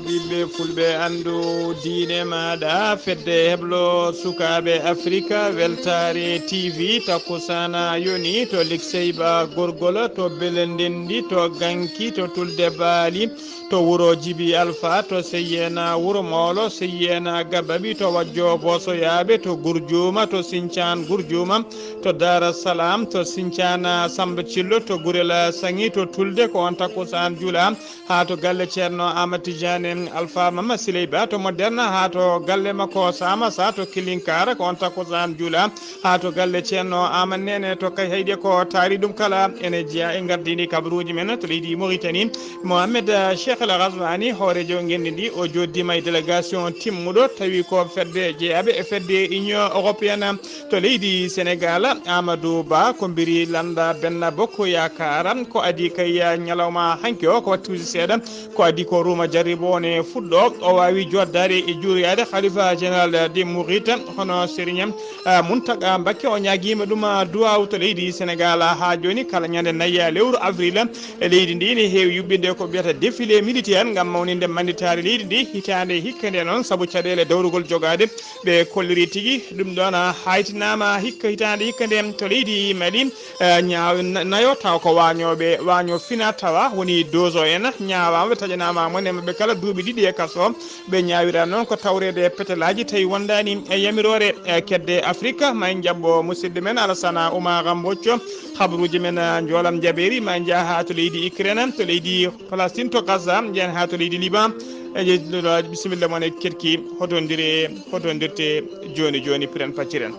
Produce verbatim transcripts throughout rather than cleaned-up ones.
Ɓiɓɓe fulɓe, anndu diine maaɗa. Fedde heblo sukaaɓe Afrika, Weltaare T V, takkusaana yoni to Likseyba Gorgol, to Belendendi, to Ganki, to Tulde Baali, to wuro Jibi Alfa, to Seyyeena Wuro Moolo, Seyyeena Gabaɓi, to Wajjo Bosoyaaɓe, to Gurjuuma, to Sincaan Gurjuuma, to Daara Salaam, to Sincaan Samba Cillo, to Gurel Saŋi, to Tulde, ko on takkusaan jula. Haa to galle Ceerno Aamadu Tijaani Alfa Mama Siley Ba to Modern, haa to galle makko Saama Sa to Kilinkara, ko on takkusaan jula. Haa to galle Ceerno Aamadu Neene to Kayhayɗi, ko taari ɗum kala. Ene jeyaa e ngardiindi kabaruuji men to leydi Mauritanie. Mohamed, eh, Cheikh El Ghazouani, hooreejo ngenndi ndi, o jooɗdiima e délégation timmuɗo, tawi ko fedde jeyaaɓe e fedde Union Européenne. To leydi Senegal, Amadou Ba ko mbiri lannda Benno Bokk Yaakaar. Ko adii kay ñalawma hanki o, ko wattuuji seeɗa, ko adii ko ruuma jarribo ne fuɗɗo. O waawi joddaade e juuroyaade Khalifa Général des Mourides, hono Serigne, ah, Mountakha Mbacké. O ñaagiima ɗum, ah, duwaaw to leydi Senegal. Haa jooni, kala ñande nayi lewru avril, e leydi ndi ne heewi yuɓɓinde ko ɓe mbiyata défilé militaire ngam mawninde mannitaare leydi ndi hitaande hikka nde noon, sabu caɗeele dawrugol jogaade. Ɓe kolliri tigi ɗum ɗoon, a, haytinaama hikka hitaande hikka nde to leydi Mali, eh, ñaaw-, na-, nayo tawa ko waañooɓe, waaño fina tawa woni dozo en, ñaawaama, ɓe taƴanaama mone maɓɓe kala duuɓi ɗiɗi e kaso. Ɓe ñaawira noon ko tawreede petelaaji tawi wondaani e yamiroore, eh, kedde Afrika. Ma en njaɓɓo musidɗo men Alassana Oumar Mbocco, habaruuji men, eh, njoolam njaɓeeri, ma en njah haa to leydi Ukraine, to leydi Palestine, to Gaza, njehen haa to leydi Liban. E je-, bisimilla mon e Kerki, hoto ndire, hoto ndirte jooni jooni, piren pacciren.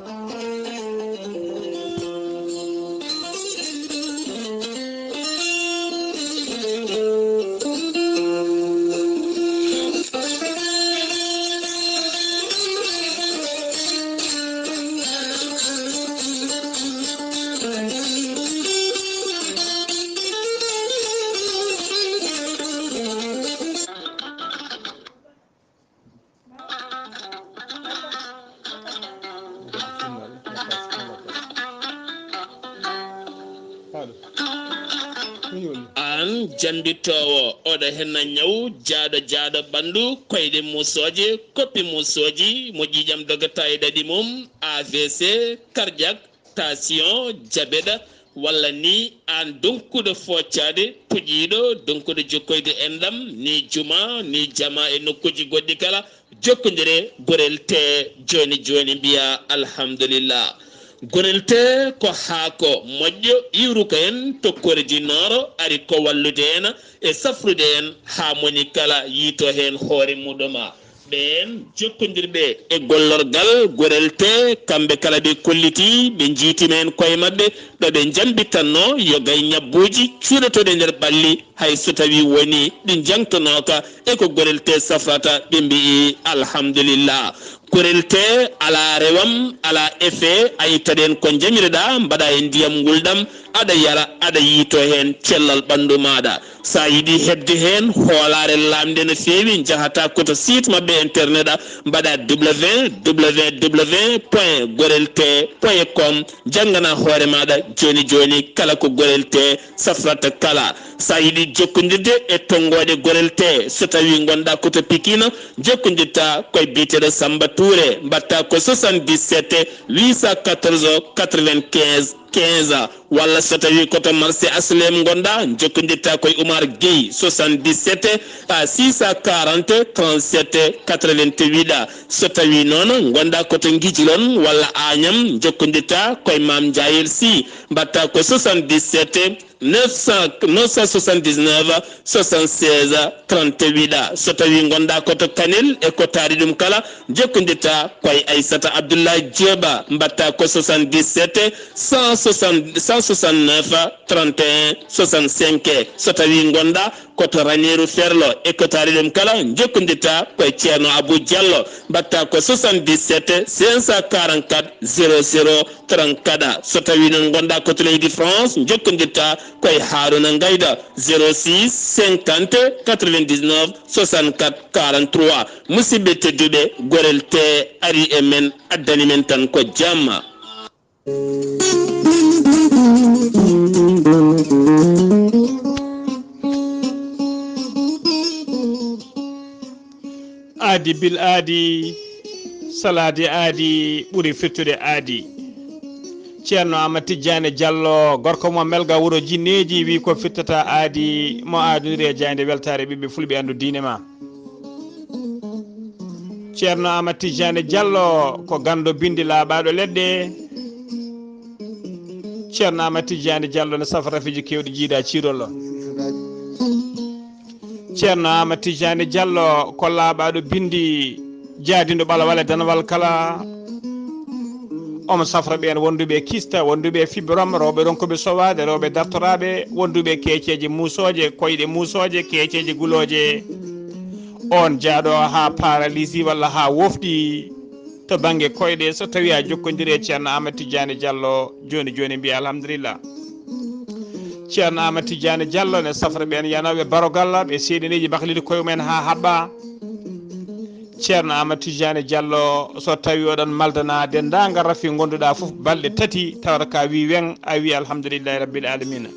Aan jambittoowo, oɗo henna ñaw, jaaɗo, jaaɗo ɓanndu, koyɗe muusooje, koppi muusooji, mo ƴiiƴam dogata e ɗaɗi mum, A V C, cardiaque, tension, diabète, walla ni aan donkuɗo foccaade, puƴiiɗo, donkuɗo jokkoyde enɗam, ni juma, ni jama e nokkuuji goɗɗi kala, jokkondire Gorel Tee jooni jooni, mbiya alhamdulillah. Gorel Tee ko haako moƴƴo iwruka en to korji nooro, ari ko wallude en e safrude en haa moni kala yiito heen hoore muɗum. Ɓeen jokkondirɓe e gollorgal Gorel Tee, kamɓe kala ɓe kolliti, ɓe njiitima en koye maɓɓe, ɗo ɓe njambitanno yoga e ñabbuuji cuuɗotooɗi e nder ɓalli, hay so tawii wonii ɗi njangtonooka e ko Gorel Tee safrata, ɓe mbiyi alhamdulillah. Gorel Tee alaa rewam, alaa effet, a ittaɗen ko njamiroɗaa, mbaɗaa e ndiyam ngulɗam, aɗa yara, aɗa yiito heen cellal ɓanndu maaɗa. So a yiɗi heɓde heen hoolaare laamnde no feewi, njahata ko to site maɓɓe internet, a mbaɗa www point gorel tee point com, njanngana hoore maaɗa jooni jooni kala ko Gorel Tee safrata kala. So a yiɗi jokkondirde e tonngooɗe Gorel Tee, so tawii ngonɗaa ko to Pikine, jokkondirta koye biyeteeɗo Samba Touré, mbaɗta ko soixante-dix-sept huit cent quatorze quatre-vingt-quinze quinze, walla so tawii ko to marché H L M ngonɗaa, jokkondirta koye Oumar Gueye, soixante-dix-sept six cent quarante trente-sept quatre-vingt-huit. So tawii noon ngonɗaa ko to Guidjilone walla Agnam, jokkondirta koye Mame Ndiayel Sy, mbaɗta ko soixante-dix-sept neuf cent, neuf cent soixante-dix-neuf soixante-seize trente-huit. So tawii ngonɗaa ko to Kanel e ko taari ɗum kala, jokkondirta koye Aissata Abdoulaye Diop, mbaɗta ko soixante-dix-sept cent soixante, cent soixante-neuf trente et un soixante-cinq. So tawii ngonɗaa ko to Raneeru Ferlo e ko taari ɗum kala, jokkondirta koye Ceerno Abou Diallo, mbaɗta ko soixante-dix-sept cinq cent quarante-quatre zéro zéro trente-quatre. So tawii noon ngonɗaa ko to leydi France, jokkondirta koye Harouna Ngaïda, zéro six cinquante quatre-vingt-dix-neuf soixante-quatre quarante-trois. Musidɓe tedduɓe, Gorel Tee arii e men, addani men tan ko jamma. Aadi bil aadi, salaade aadi ɓuri firtude aadi. Ceerno Aamadu Tijjaani Jallo, gorko mo Melga wuro Jinneeji, wi ko firtata aadi, mo aaduniri e jaaynde weltaare ɓiɓɓe fulɓe anndu diine ma. Ceerno Aamadu Tijjaani Jallo ko ganndo binndi laaɓaaɗo leɗɗe. Ceerno Aamadu Tijjaani Jallo ne safa rafiiji keewɗi jiida ciirolo. Ceerno Aamadu Tijjaani Jallo ko laaɓaaɗo binndi jaadinɗo ɓalawal e danawal kala. Omo safra ɓeen wonduɓe kista, wonduɓe fibrom, rewɓe ronkuɓe sowaade, rewɓe dartoraaɓe, wonduɓe keeceeje muusooje, koyɗe muusooje, keeceeje gulooje. On jaaɗo haa paralisi walla haa wofɗi to bannge koyɗe, so tawii a jokkondiri e Ceerno Aamadu Tijjaani Jallo, jooni jooni mbiya alhamdulillah. Ceerno Aamadu Tijjaani Jallo ne safra ɓeen yanooɓe baro galla, ɓe seeɗineeji bakliti koye mumen haa haɓɓa. Ceerno Aamadu Tijjaani Jallo, so tawii oɗon maldana denndaangal rafi ngonduɗaa fof balɗe tati, tawata ka wi weŋ, a wi alhamdulillahi rabbil alamina.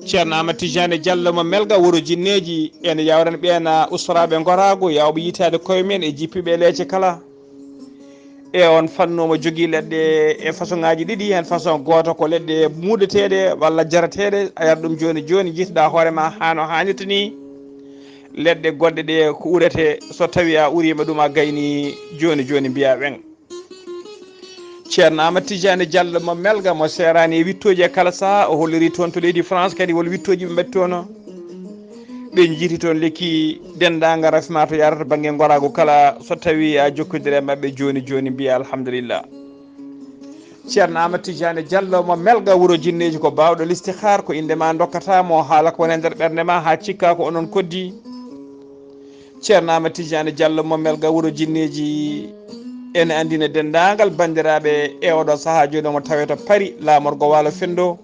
Ceerno Aamadu Tijjaani Jallo mo Melga wuro Jinneeji, ene yawren ɓeen ustoraaɓe ngoraagu, yawɓe yitaade koye mumen e jippiiɓe leece kala. E on fannu omo jogii leɗɗe e façon ŋaaji ɗiɗi, heen façon gooto ko leɗɗe muudeteeɗe walla jarateeɗe, a yara ɗum jooni jooni, njiitoɗaa hoore ma haa no haanirta ni. Leɗɗe goɗɗe ɗe ko urete, so tawii a uriima ɗum a gayni jooni jooni mbiya weŋ. Ceerno Aamadu Tijjaani Jallo mo Melga mo seeraani e wittooji e kala sahaa, o holliri toon to leydi France kadi won wittooji ɓe mbaɗi toon. Ɓe njiiti toon lekki denndaangal rafi ma to yarata bannge ngoraagu kala, so tawii a jokkondire e maɓɓe jooni jooni mbiya alhamdulillah. Ceerno Aamadu Tijjaani Jallo mo Melga wuro Jinneeji ko baawɗo listihaar, ko innde ma ndokkata mo haala ko woni e nder ɓernde ma haa cikka ko onon koddi. Ceerno Aamadu Tijjaani Jallo mo Melga wuro Jinneeji ene anndina denndaangal banndiraaɓe e oɗo sahaa jooni omo tawee to Paris, laamorgo Waalo Fenndo.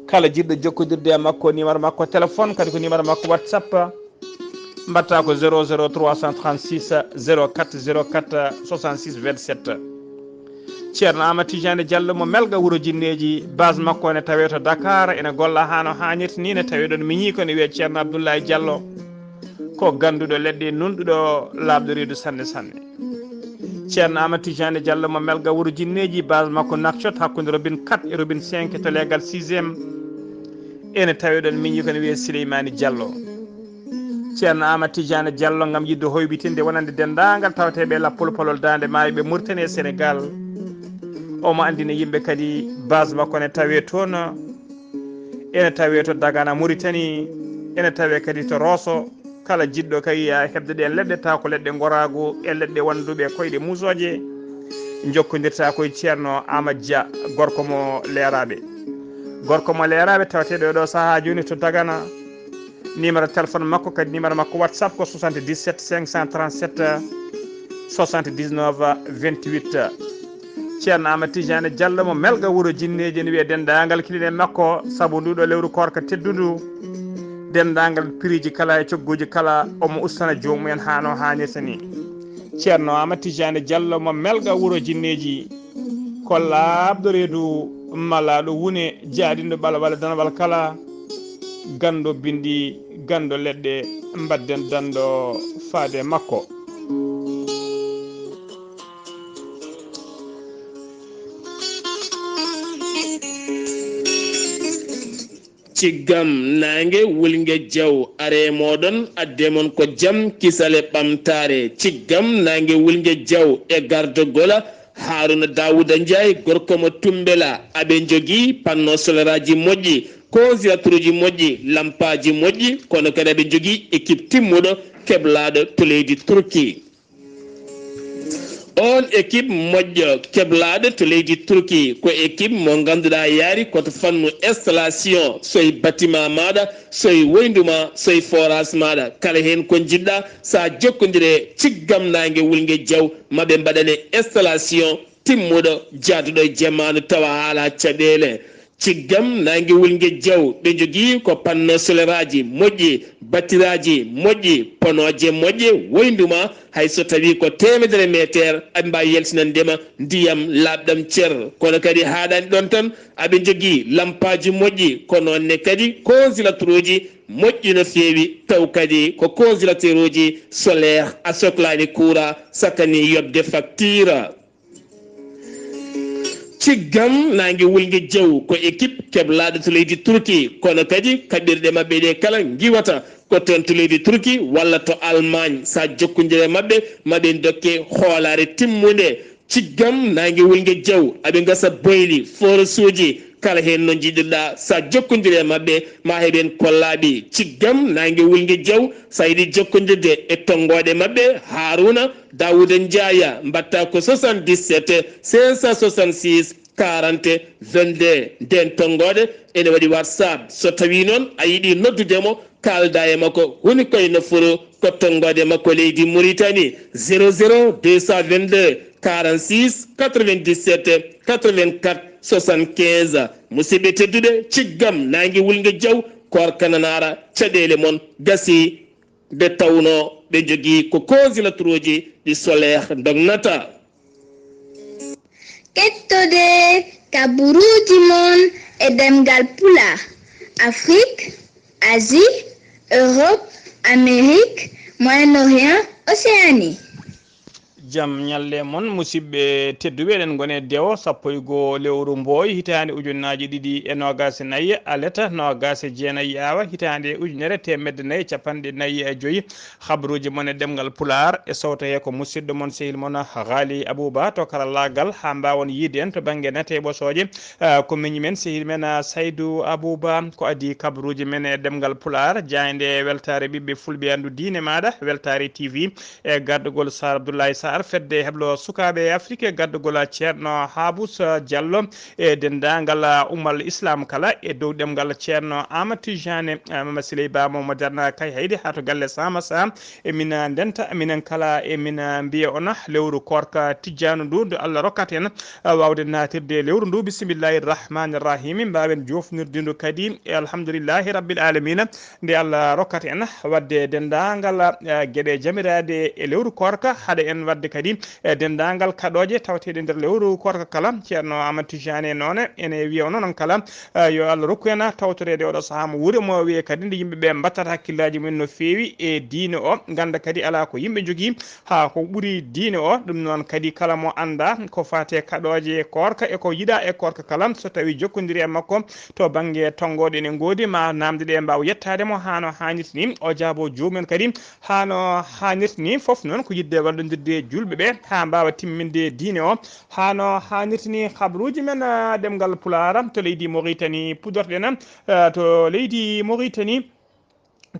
Kala jiɗɗo jokkondirde e makko, numéro makko téléphone, kadi ko numéro makko WhatsApp, mbaɗta ko zéro zéro trois cent trente-six zéro quatre zéro quatre soixante-six vingt-sept. Ceerno Aamadu Tijjaani Jallo mo Melga wuro Jinneeji, base makko ne tawee to Dakar, ene golla haa no haanirta ni, ne tawee ɗoon miñi ko ne wiyee Ceerno Abdullahi Jallo. Ko gannduɗo leɗɗe, nunɗuɗo laaɓɗo reedu sanne sanne. Ceerno Aamadu Tijjaani Jallo mo Melga wuro Jinneeji, base makko Nouakchott, hakkunde robinet quatre e robinet cinq to leegal sixième. Ene tawee ɗoon miñi ko ne wiyee Sileymaani Jallo. Ceerno Aamadu Tijjaani Jallo ngam yiɗde hoyɓitinde wonande denndaangal tawateeɓe e lappol palol Daande Maayo ɓe Muritani e Senegaal. Omo anndina yimɓe kadi base makko ne tawee toon, ene tawee to Dagana Muritani, ene tawee kadi to Rooso. Kala jiɗɗo kay heɓde ɗeen leɗɗe, tawa ko leɗɗe ngoraagu e leɗɗe wonduɓe koyɗe muusooje, jokkondirta ko e Ceerno Aamadu Dia, gorko mo Leeraaɓe. Gorko mo Leeraaɓe tawateeɗo e ɗo sahaa jooni to Dagana. Numéro téléphone makko kadi numéro makko WhatsApp ko soixante-dix-sept cinq cent trente-sept soixante-dix-neuf vingt-huit. Ceerno Aamadu Tijjaani Jallo mo Melga wuro Jinneeji ene wiya denndaangal kiliɗen makko sabu nduɗo lewru koorka teddundu. Denndaangal piriiji kala e cogguuji kala omo ustana joomum en haa no haanirta ni. Ceerno Aamadu Tijjaani Jallo mo Melga wuro Jinneeji ko laaɓɗo reedu malaaɗo wune jaaɗinɗo ɓalawal e danawal kala. Ganndo binndi, ganndo leɗɗe, mbaɗden danndo faade makko. Ciggam naange wulnge jaw are mooɗon adde mon ko jam kisale ɓamtaare. Ciggam naange wulnge jaw e gardogola Haruna Dawuda Njaay, gorko mo Tumbela, aɓe njogii panno soleraaji moƴƴi, konsilaturuuji moƴƴi, lampaaji moƴƴi, kono kadi aɓe njogii équipe timmuɗo keblaaɗo to leydi Turki. On équipe moƴƴo keblaaɗo to leydi Turki ko équipe mo ngannduɗaa yaari ko to fannu installation, soy bâtiment maaɗa, soy woyndu ma, soy forage maaɗa, kala heen ko njiɗɗa, sa jokkondire ciggam naange wulnge jaw, maɓe mbaɗane installation timmuɗo, jaaduɗo e jamaanu tawa haala caɗeele. Ciggam naange wulnge jaw, ɓe njogii ko panno soleraaji moƴƴi, batiraaji moƴƴi, ponooje moƴƴe, woyndu ma, hay so tawii ko teemedere meeteer, aɓe mbaawi yaltinande ma ndiyam laaɓɗam cer. Kono kadi haaɗaani ɗoon tan, aɓe njogii lampaaji moƴƴi, ko noon ne kadi konsilaturuuji Moƴƴi no feewi, taw kadi ko congélateur uji solaire a soklaani courant, sakani yoɓde facture. Ciggam naange wulnge jaw ko équipe keblaaɗo to leydi Turki, kono kadi kaɓirɗe maɓɓe ɗe kala ngiwata ko toon to leydi Turki walla to Allemagne. Sa jokkondire maɓɓe, maɓe dokke hoolaare timmunde. Ciggam naange wulnge jaw, aɓe ngasa boyli, forosuuji, kala heen no njiɗirɗa. Sa jokkondire maɓɓe, ma heɓen kollaaɓi. Ciggam naange wulnge jaw, sa yiɗi jokkondirde e tonngooɗe maɓɓe, Haruna Dawuda Njaaya, mbaɗta ko soixante-dix-sept cinq cent soixante-six quarante vingt-deux. Nden tonngooɗe ene waɗi WhatsApp. So tawii noon a yiɗi noddude mo, kaalda e makko, huni koye no furo ko tonngooɗe makko leydi Mauritanie, zéro zéro deux cent vingt-deux quarante-six quatre-vingt-dix-sept quatre-vingt-quatre soixante-quinze. Musidɓe tedduɓe, ciggam naange wulnge jaw, koorka nanaara, caɗeele mon gasii. Nde tawnoo ɓe njogii ko congélateur uji ɗi solaire ndognata. Kettode kaburuuji mon e ɗemngal Pulaar, Afrik, Asie, Europe, Amérique, Moyen-Orient, Océanie. Jam ñalle mon, musidɓe tedduɓe, eɗen ngoni e dewo sappo e goo lewru Mbooy, hitaande ujunnaaji ɗiɗi e noogaas e nayi, aleta noogaas e jeenayi, awa hitaande ujunere teemedde nayi e capanɗe nayi e joyi. Habruuji mon e ɗemngal Pulaar e sowto he ko musidɗo mon, sehil mon Haali Abuuba to karallaagal, haa mbaawon yiyde en to bannge nate e ɓosooje. Ah, ko miñi men, sehil men, ah, Saydu Abuuba, ko adii kabruuji men e ɗemngal Pulaar, jaaynde weltaare ɓiɓɓe fulɓe, anndu diine maaɗa, Weltaare T V. E gardagol Sar Abdoulaye Sarr, fedde heblo sukaaɓe e Afrik, e gardagol Ceerno Habous Diallo, e denndaangal ummal Islam kala, e dow ɗemngal Ceerno Amadou Tijane, eh, Mama Siley Ba mo Madarna Kay Hayde, haa to galle Sama Sa. E min ndenta, minen kala, e min mbiya on, lewru koorka tijjaandu ndu, ndu Allah rokkata en, eh, waawde naatirde e lewru ndu. Bismillahi rahmani rahimi, mbaawen joofnirde ndu kadi, e alhamdulillahi rabbil alamina. Nde Allah rokkata en waɗde denndaangal, eh, geɗe jamiraaɗe e lewru koorka, haɗa en waɗde kadi, eh, denndaangal kaɗooje tawteeɗe nder lewru koorka kala. Ceerno Amadou Tijani noon ene wiya onon kala, eh, yo Allah rokku en tawtoreede oɗo sahaa mo wuuri, mo wiye kadi nde yimɓe ɓe mbattata hakkillaaji mumen no feewi e diine o, ngannda kadi alaa ko yimɓe njogii haa ko ɓuri diine o. Ɗum noon kadi kala mo annda ko faati e kaɗooje koorka e ko yiɗaa e koorka kala, so tawii jokkondiri e makko to bannge tonngooɗe ene ngoodi, ma naamnde ɗe mbaaw yettaade mo haa no haanirta ni, o jaabo joomum en kadi haa no haanirta ni. Fof noon ko yiɗde wallondirde juulɓe ɓe haa mbaawa timminde diine o haa no haanirta ni. Habruuji men, ah, ɗemngal Pulaar to leydi Moritani pudorɗen, ah, to leydi Moritani.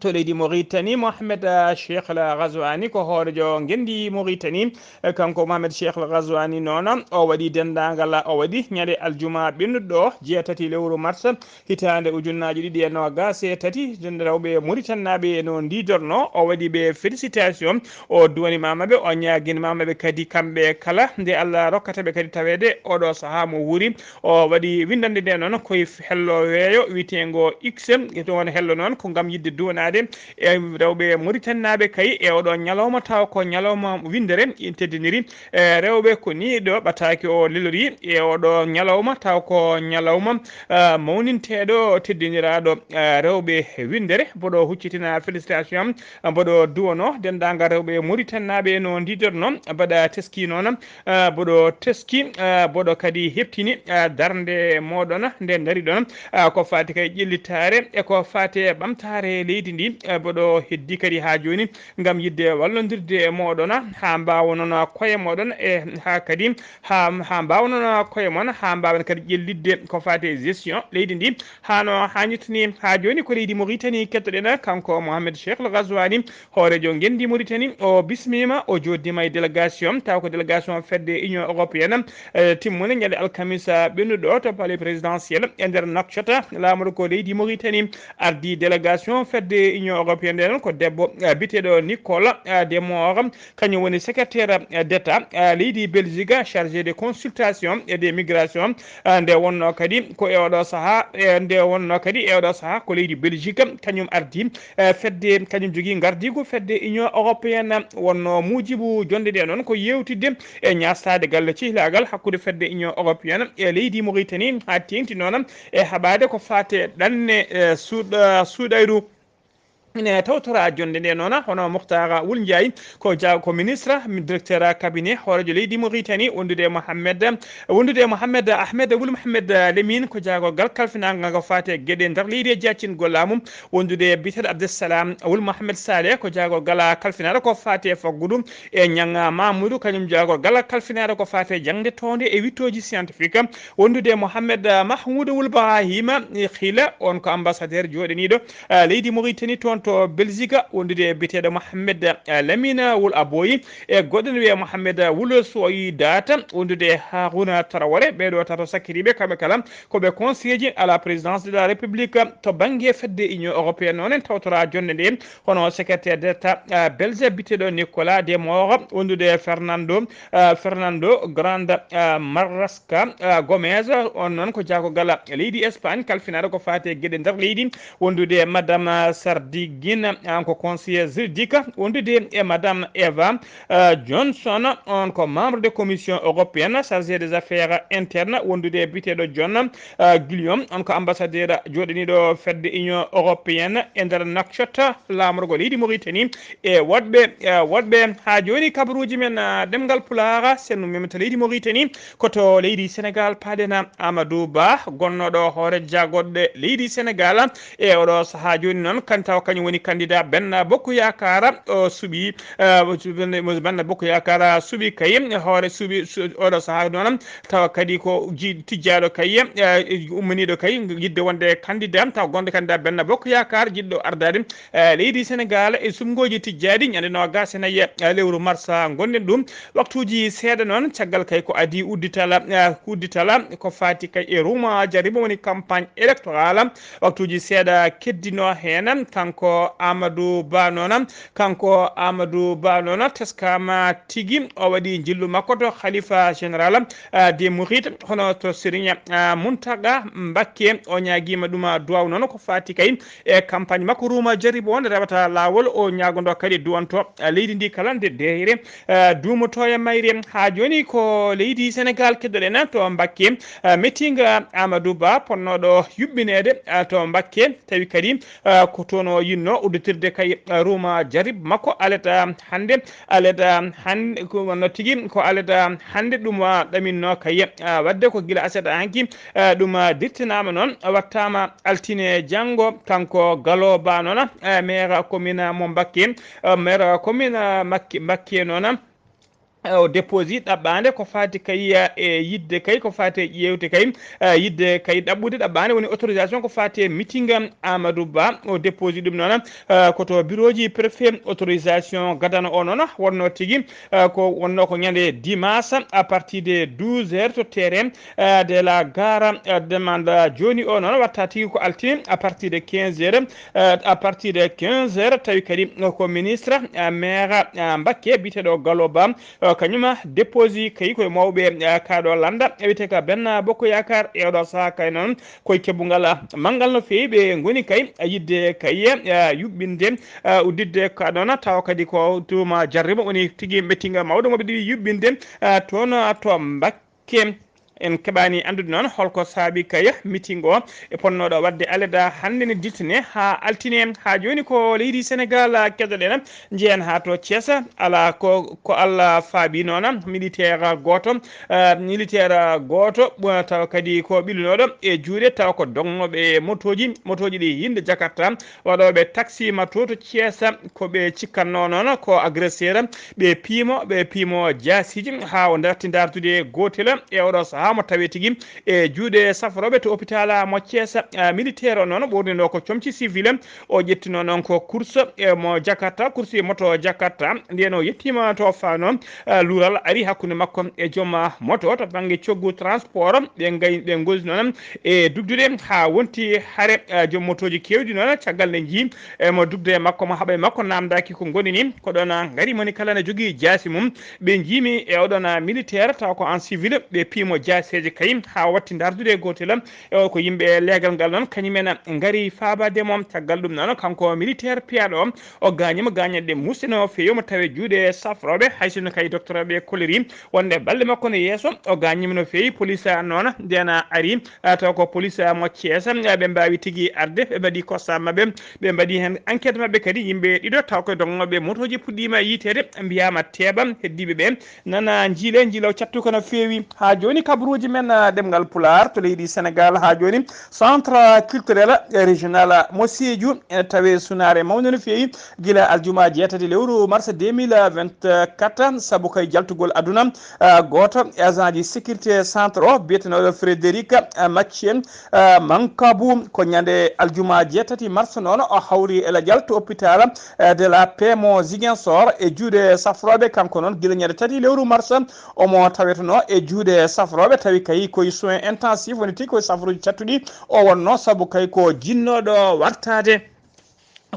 To leydi Moritani, Mohamed, ah, Cheikh Al Ghazouani ko hoorejo ngenndi Moritani. Eh, kanko Mohamed Cheikh Al Ghazouani noon, o waɗi denndaangal, o waɗi ñande aljuma ɓennuɗo jeetati lewru mars hitaande ujunnaaji ɗiɗi e noogaas e tati, rewɓe Moritanaaɓe no ndiidorno, o waɗi ɓe félicitation, o duwaniima ɓe, o ñaaginiima ɓe kadi kamɓe kala, nde Allah rokkata ɓe kadi taweede oɗo sahaa mo wuuri. O waɗi winndannde nde noon koye hello weeyo wiyeteengo X. Ɗum woni hello noon ko ngam yiɗde duwanaade e rewɓe Moritanaaɓe kay e oɗo ñalawma, taw ko ñalawma winndere, ina teddiniri e rewɓe. Ko nii ɗo ɓataake o lelorii e oɗo ñalawma, taw ko ñalawma, ah, mawninteeɗo, teddiniraaɗo, ah, rewɓe winndere. Mboɗo huccitina félicitation, mboɗo duwano denndaangal rewɓe Moritanaaɓe no ndiidorno, mbaɗa teski noon, ah, mboɗo teski, ah, mboɗo kadi heɓtini, ah, darnde mooɗon nde ndariɗon, ah, ko faati kay ƴellitaare e ko faati e ɓamtaare leydi ndi, ah, mboɗo heddi kadi haa jooni ngam yiɗde wallondirde e mooɗon, haa mbaawa noon koye mooɗon e haa kadi, haa, haa mbaawa noon koye mon, haa mbaawen kadi ƴellitde ko faati e gestion leydi ndi, haa no haanirta ni. Haa jooni ko leydi Moritani kettoɗen, kanko Mohamed Cheikh Al Ghazouani, hoorejo ngenndi Moritani, o bismiima, o jooɗdiima e délégation, taw ko délégation fedde Union Européenne, eh, timmunde ñande alkamisa ɓennuɗo to palais présidentiel e nder Nouakchott, laamorgo leydi Moritani, ardii délégation fedde Union Européenne nde noon ko debbo, eh, biyeteeɗo Nicolas, eh, de Moore, kañum woni secrétaire, eh, d'État, eh, leydi Belgique chargé de consultation et de migration. Eh, nde wonnoo kadi ko e oɗo sahaa, eh, nde wonnoo kadi e oɗo sahaa ko leydi Belgique kañum ardii, eh, fedde, kañum jogii ngardiigu fedde Union Européenne, wonnoo muujibu jonnde nde noon ko yeewtidde e ñaastaade galle cehilaagal hakkunde fedde Union Européenne e leydi Moritani, haa teeŋti noon e haɓaade ko faati e ɗanne, eh, suuɗ-, suuɗayru. Ine tawtora jonnde nde noon, hono Muhtara Wul Njaay, ko ja-, ko ministre, mi-, directeur cabinet hooreejo leydi Mauritanie, wondude e Mohamed, wondude e Mohamed Ahmed Wul Mohamed Lemin, ko jaagorgal kalfinaangal ko faati e geɗe nder leydi e jaacingol laamu, wondude e biyeteeɗo Abdessalam Wul Mohamed Saleh, ko jaagorgal kalfinaaɗo ko faati e faggudu, e Ñaŋ Mamoudou, kañum jaagorgal kalfinaaɗo ko faati e jaŋde townde e wiɗtooji scientifique, wondude e Mohamed Mahmoud Wul Brahima Xila, on ko ambassadeur jooɗaniiɗo ah, leydi Mauritanie toon to Belgique, wondude e biyeteeɗo Mohamed, ah, Lamine Wul Aboyi, e goɗɗo ne wiyee Mohamed Wul Soyi Data, wondude e Haruna Traoré. Ɓee ɗoo tato sakkitiiɓe, kamɓe kala ko ɓe conseiller à la présidence de la République to bannge fedde Union européenne. Noon en tawtora jonnde nde, hono secrétaire d'État, ah, belge biyeteeɗo Nicolas Demore, wondude e Fernando, ah, Fernando Grande, ah, Marrasca, ah, Gomez, on noon ko jaagorgal leydi Espagne, kalfinaaɗo ko faati e geɗe nder leydi, wondude e Madame Sardigine, an ko conseiller juridique, wondude e Madame Eva, ah, Johnson, on ko membre de commission européenne chargé des affaires internes, wondude e biyeteeɗo John, ah, Guillaume, on ko ambassadeur jooɗaniiɗo fedde Union européenne e nder Nouakchott, laamorgo leydi Mauritanie, e woɗɓe, e woɗɓe. Haa jooni kabaruuji men, ah, ɗemngal Pulaar, sennu men to leydi Mauritanie, ko to leydi Sénégal, paaɗen Amadou Ba, gonnooɗo hoore jagorɗe leydi Sénégal. E oɗo sahaa jooni noon, kan tawa kañum woni candidat Benno Bokk Yaakaar, o suɓi, eh, Benno Bokk Yaakaar suɓi kay hoore suɓi, su-, oɗo sahaa noon, tawa kadi ko ji-, tijjaaɗo kay, eh, ummaniiɗo kay yiɗde wonde candidat, tawa gonɗo candidat Benno Bokk Yaakaar jiɗɗo ardaade, eh, leydi Sénégal e suɓngooji tijjaaɗi ñande noogaas e nayi, eh, lewru mars ngonɗen ɗum. Waktuuji seeɗa noon, caggal kay ko adii udditala, eh, udditala ko faati kay e ruuma jaribo woni campagne électorale. Waktuuji seeɗa keddinoo heen, kanko Amadou Ba noon, kanko Amadou Ba noon teskaama tigi, o waɗi njillu makko to Khalifa Général, ah, des Mourides, hono to Serigne, ah, Mountaga Mbacké. O ñaagiima ɗum, ah, duwaw noon ko faati kay e campagne makko ruuma jaribo on rewata laawol, o ñaagondo kadi duwanto, ah, leydi ndi kala nde deeyre, ah, duumoto e mayre. Haa jooni ko leydi Sénégal keddoɗen to Mbacké, ah, meeting, ah, Amadou Ba ponnooɗo yuɓɓineede, ah, to Mbacké, tawi kadi, ah, ko toon o yinnoo udditirde kay, ah, ruuma jarib makko aleta hannde, aleta hannde, ko wonno tigi ko aleta hannde ɗum, ah, ɗaminno kay, ah, waɗde ko gila aseta hanki, ah, ɗum, ah, dirtinaama noon, wattaama altine janngo, kanko Galo Ba noon, ah, maire commune mo Mbakke, ah, maire commune, ah, Mbakke, Mbakke noon, o déposi ɗaɓɓaande ko faati kay, eh, e yiɗde kay, ko faati e ƴeewte kay, eh, yiɗde kay ɗaɓɓude ɗaɓɓaande woni autorisation ko faati e meeting am Amadou Ba. O déposi ɗum noon, eh, ko to birooji préfet autorisation gadano o noon wonno tigi, eh, ko wonno ko ñande dimanche à partir de douze heures to terrain, eh, de la gare, eh, demande jooni o noon watta tigi ko altine à partir de quinze heures, eh, à partir de quinze heures tawi kadi ko ministre, eh, maire, eh, Mbakke biyeteeɗo Gallo Ba, eh, kañum déposi kay koye mawɓe, eh, kaaɗo lannda, e wiyetee ka Benno Bokk Yaakaar, e oɗo sahaa kay noon koye keɓungal manngal no feewi, ɓe ngoni kay yiɗde kay, eh, yuɓɓinde, eh, udditde ka ɗoon, tawa kadi ko tuuma jarribo woni tigi mettinga mawɗo mo ɓe ɗiɗi yuɓɓinde, eh, toon to Mbakke. En keɓaani anndude noon holko saabi kay meeting o e ponnooɗo waɗde aleda hannde ne diltine haa altine. Haa jooni ko leydi Senegaal keɗoɗen. Njehen haa to Thiès, alaa ko, ko Allah faabi noon, militaire gooto, eh, militaire gooto, eh, tawa kadi ko ɓilunooɗo e juuɗe, tawa ko dognooɓe e motooji, motooji ɗi yinde Jakarta, waɗooɓe taxi ma to, to Thiès, ko ɓe cikkatnoo noon ko agresseur, ɓe piimo, ɓe piimo jaasiiji haa o darti dartude gootel e oɗo sahaa mo tawee tigi e juuɗe safarooɓe to hôpital mo Thiès. Ah, militaire o noon ɓoornino ko comci civil, o ƴettino noon ko course e mo Jakarta, course e moto Jakarta. Ndeen o yettiima to faano, ah, luural ari hakkunde makko e joom moto to bannge coggu transport. Ɓe ngay-, ɓe ngosi noon e dugdude haa wonti hare, ah, joom motooji keewɗi noon caggal nde njii e mo dugde e makko, mo haɓa e makko, naamndaaki ko ngoni ni. Ko ɗoon ngari moni kala ne jogii jaasi mum. Ɓe njiimi e oɗon militaire tawa ko en civil, ɓe piimo jaasi Seeje kay haa watti ndardude e gootel e ko yimɓe leegal ngal noon kañumen ngari faabaade mo. Caggal ɗum noon, kanko militaire piyaaɗo o, o gaañiima gaañanɗe muusɗe no feewi, omo tawee juuɗe safrooɓe, hay sinno kay docteur ɓe kollirii wonde balɗe makko no yeeso. O gaañiima no feewi, police noon ndeen ari, a, taw ko police mo Thiès, a, ɓe mbaawi tigi arde, ɓe mbaɗi constat maɓɓe, ɓe mbaɗi heen enquête maɓɓe kadi. Yimɓe ɗiɗo taw koye dognooɓe motooji puɗɗiima yiyteede, mbiyaama teeɓa, heddiiɓe ɓe nana njiilee, njiilaw cattuka no feewi. Haa jooni kabaruuji men, a, ɗemngal Pulaar to leydi Senegaal. Haa jooni centre culturel régional mo Sédhiou ene tawee sunaare mawnde no feewi. Gila aljuma jeetati lewru mars deux mille vingt-quatre, sabu kay jaltugol aduna, a, gooto e agent ji sécurité centre o biyetenooɗo Frédéric, a, Mathieu, a, Mankabu, ko ñande aljuma jeetati mars noon o hawri e lajal to hôpital, a, de la paix mo Ziguinchor e juuɗe safrooɓe. Kanko noon gila ñande tati lewru mars omo tawetenoo e juuɗe safrooɓe, tawi kay koye soins intensifs woni tigi koye safruuji cattuɗi o wonnoo, sabu kay ko jinnooɗo wartaade.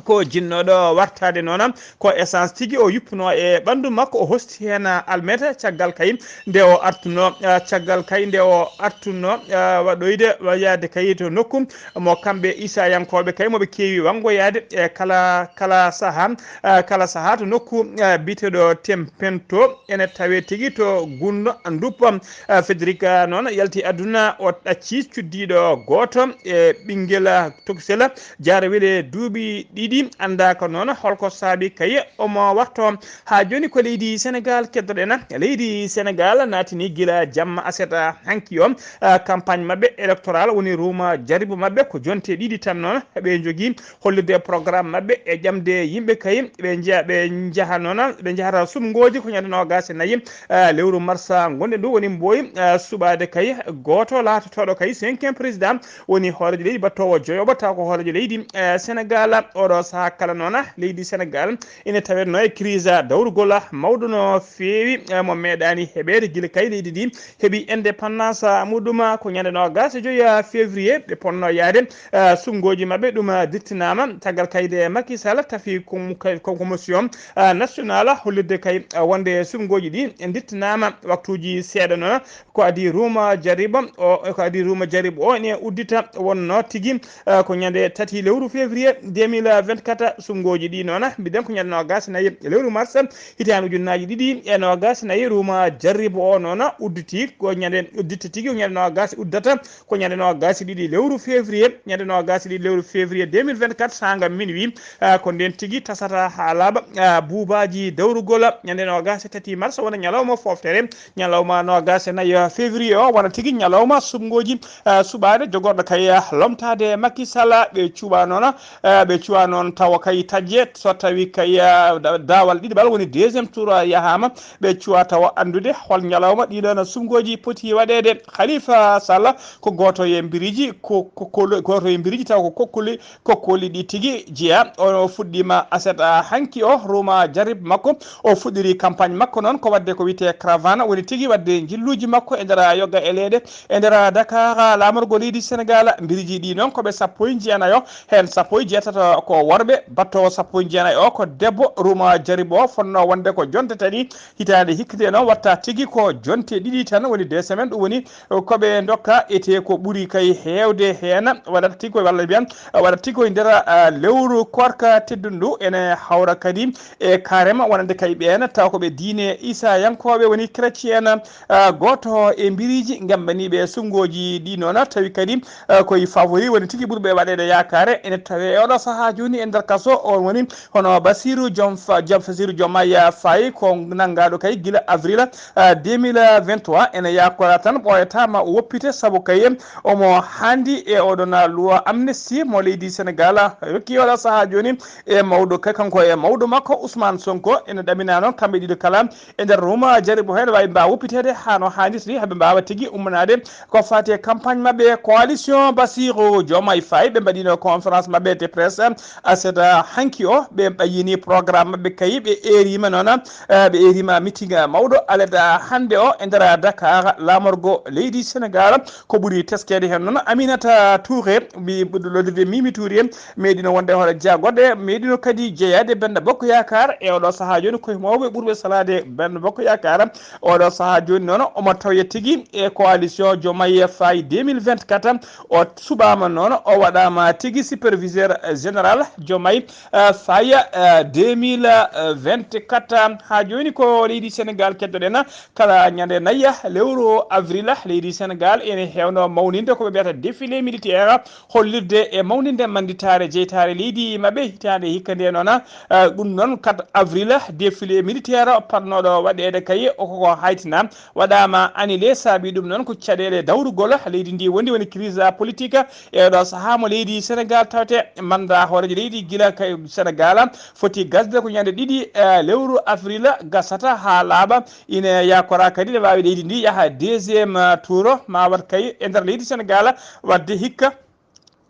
Ko jinnooɗo wartaade noon, ko essence tigi o yuppunoo e ɓanndu makko, o hosti heen almeta caggal kay nde o artunoo, ah, caggal kay nde o artunoo, ah, waɗoyde, wa-, yahde kay to nokku mo kamɓe Isayankooɓe kay mo ɓe keewi wanngoyaade e kala, kala sahaa, ah, kala sahaa to nokku, ah, biyeteeɗo Tempento, ene tawee tigi to Gunno Nduppa. Ah, Federica noon yalti aduna, o ɗaccii cuddiiɗo gooto e ɓinngel, ah, tokosel, jaarowel e duuɓi ɗiɗi, anndaaka noon holko saabi kay omo wartoo. Haa jooni ko leydi Senegaal keddoɗen. Leydi Senegaal naatini gila jamma aset hanki o, ah, campagne maɓɓe électoral woni ruuma jaribu maɓɓe ko jonte ɗiɗi tan noon ɓe njogii hollirde programme maɓɓe e ƴamde yimɓe kay ɓe njeya, ɓe njaha noon, ɓe njahata suɓngooji ko ñande noogaas e nayi, ah, lewru mars ngonɗen ɗo woni mbooyi, ah, suɓaade kay gooto laatotooɗo kay cinquième président woni hooreejo leydi battoowo joyoɓo taw ko hooreejo leydi, eh, Senegaal. Oɗo sahaa kala noon leydi Senegaal ene tawetnoo e crise dawrugol mawɗo no feewi, eh, mo meeɗaani heɓeede gila kay leydi ndi heɓi indépendance muɗum ko ñande noogaas e joyi février. Ɓe potnoo yahde, eh, suɓngooji maɓɓe, ɗum, eh, dittinaama caggal kay nde Macky Sall tafi com-, kay, com-, commission, eh, nationale hollirde kay, eh, wonde suɓngooji ɗi dittinaama waktuuji seeɗa noon. Ko adii ruuma jaribo o, ko adii ruuma jaribo o ene uddita wonnoo tigi, eh, ko ñande tati lewru février deux mille vingt-quatre. Suɓngooji ɗi noon mbiɗen ko ñande noogaas e nayi lewru mars hitaande ujunnaaji ɗiɗi e noogaas e nayi. Ruuma jaribo o noon udditi ko ñande uddita tigi ko ñande noogaas uddata ko ñande noogaas e ɗiɗi lewru février, ñande noogaas e ɗiɗi lewru février deux mille vingt-quatre saanga minuit, ah, ko ndeen tigi tasata haa laaɓa, ah, buubaaji dawrugol ñande noogaas e tati mars wona ñalawma fooftere. Ñalawma noogaas e nayi février o wona tigi ñalawma suɓngooji, ah, suɓaade jogorɗo kay, ah, lomtaade Macky Sall. Ɓe cuɓa noon, ah, ɓe cuɓa noon tawa kay taƴe so tawi kay, ah, da-, daawal ɗiɗaɓal woni deuxième tour, ah, yahaama. Ɓe cuɓa tawa anndude hol ñalawma ɗiɗon suɓngooji poti waɗeede. Khalifa Sall ko gooto e mbiriji ko, ko, ko, gooto e mbiriji taw ko kokkuli, kokkuli ɗi tigi jeya. O fuɗɗiima aset, ah, hanki o ruuma jarib makko. O fuɗɗiri campagne makko noon ko waɗde ko wiyetee caravane, woni tigi waɗde njilluuji makko e nder yogga e leyɗe e nder Dakar, laamorgo leydi Senegaal. Mbiriji ɗi noon ko ɓe sappo e jeenayo, heen sappo e jeetato ko worɓe, battoowo sappo e jeenayo o ko debbo. Ruuma jarib o fotnoo wonde ko jonte tati, hitaande hikka nde noon watta tigi ko jonte ɗiɗi tan, woni deux semaines, ɗum woni ko ɓe ndokka ete ko ɓuri kay heewde heen waɗata tigi koye, walla mbiyan waɗata tigi koye nder, ah, lewru koorka teddundu. Ene hawra kadi e carême wonande kay ɓeen taw ko ɓe diine Isayankooɓe woni chrétien, ah, gooto e mbiriiji ngembaniiɓe suɓngooji ɗi noon tawi kadi, ah, koye favori woni tigi ɓurɓe waɗeede yaakaare ene tawee e oɗo sahaa jooni e nder kaso. On woni hono Basiru Jom Fa-, Jom Basiru Jomaya Faye ko nanngaaɗo kay gila avril, ah, deux mille vingt-trois. Ene yaakora tan ɓooyata ma o woppite sabu kay omo haandi e oɗon loi amnistie mo leydi Senegaal. Rokki oɗo sahaa jooni e mawɗo kay, kanko e mawɗo makko Ousmane Sonko ene ɗamina noon kamɓe ɗiɗo kala e nder ruuma jarib o heen wawi mbaawa woppiteede haa no haanirta ni, haɓe mbaawa tigi ummanaade ko faati e campagne maɓɓe. Coalition Bassirou Diomaye Faye ɓe mbaɗino conférence maɓɓe de presse, Aseda hanki o, ɓe ɓayyini programme maɓɓe kayi, ɓe erima noon, eh, ɓe erima meeting mawɗo aleda hannde o e nder Dakar, laamorgo leydi Sénégal. Ko ɓuri teskeede heen noon, Aminata Touré, mbi ɓurɗo loddirde Mimi Touré, meeɗino wonde hoore jagorɗe, meeɗino kadi jeyaade Benno Bokk Yaakaar e oɗo sahaa jooni, koye mawɓe ɓurɓe salaade Benno Bokk Yaakaar. Oɗo sahaa jooni noon, omo tawye tigi e coalition Diomaye Faye deux mille vingt-quatre. O suɓaama noon, o waɗaama tigi superviseur général Diomaye, eh, Faye, eh, deux mille vingt-quatre. Haa jooni ko leydi Sénégal keddoɗen, kala ñande nayi lewru avril, leydi Sénégal ene heewno mawninde ko ɓe mbiyata défilé militaire, hollirde e mawninde mannditaare jeytaare leydi maɓɓe hitaande hikka nde noon. Eh, ɗum noon, quatre avril, défilé militaire patnooɗo waɗeede kay, o koko haytina, waɗaama annulé. Saabi ɗum noon ko caɗeele dawrugol leydi ndi wondi, woni crise politique. E oɗo sahaa mo leydi Sénégal tawte, mandat hooreejo leydi gila kay Sénégal foti gasde ko ñande ɗiɗi, eh, lewru avril gasata haa laaɓa. Ine yakora kadi ne waawi leydi ndi yaha deuxième, eh, tour, ma wat kay e nder leydi Sénégal wadde hikka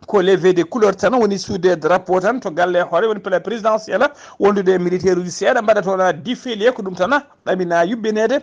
ko levé de couleur tan, woni suude drapeau tan to galle hoore, woni palais présidentiel, wondude e militaire uji seeɗa, mbaɗa toon défilé, ko ɗum tan ɗamina yuɓɓineede.